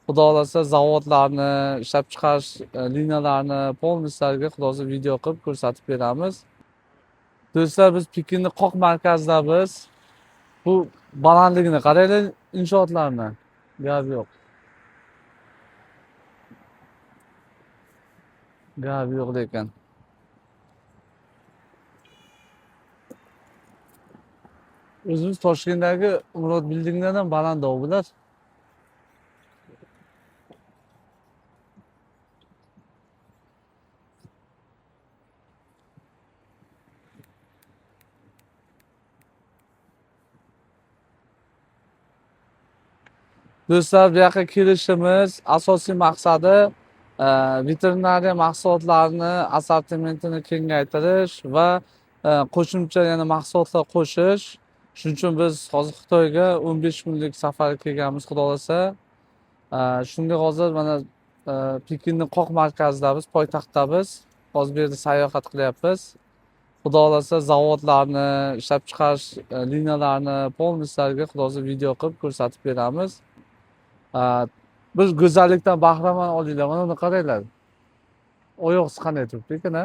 Xudo xohlasa zavodlarni, ishlab chiqarish liniyalarini полностью sizlarga xudo xohlasa video qilib ko'rsatib beramiz. Do'stlar, biz Pekinni qoq markazidamiz. Bu balandligini qaranglar inshootlarni. Gap yo'q. Gap yo'q lekin. O'zimiz Toshkentdagi Umrot Buildingdan ham baland bular. Do'stlar, bu yoqqa kelishimiz asosiy maqsadi veterinariya mahsulotlarini assortimentini kengaytirish va qo'shimcha yana mahsulotlar qo'shish. Shuning uchun biz hozir Xitoyga 15 kunlik safarga kelganmiz, xudo xohlasa. Shunga hozir mana Pekinning qoq markazidamiz, poytaxtdamiz. Hozir bu yerda sayohat qilyapmiz. Xudo xohlasa zavodlarni, ishlab chiqarish liniyalarini полностью sizlarga xudo xohlasa video qilib ko'rsatib beramiz. Bir go'zallikdan bahramand olinglar. Mana uni qaranglar. Oyoqsiz qanday turibdi ekan, a?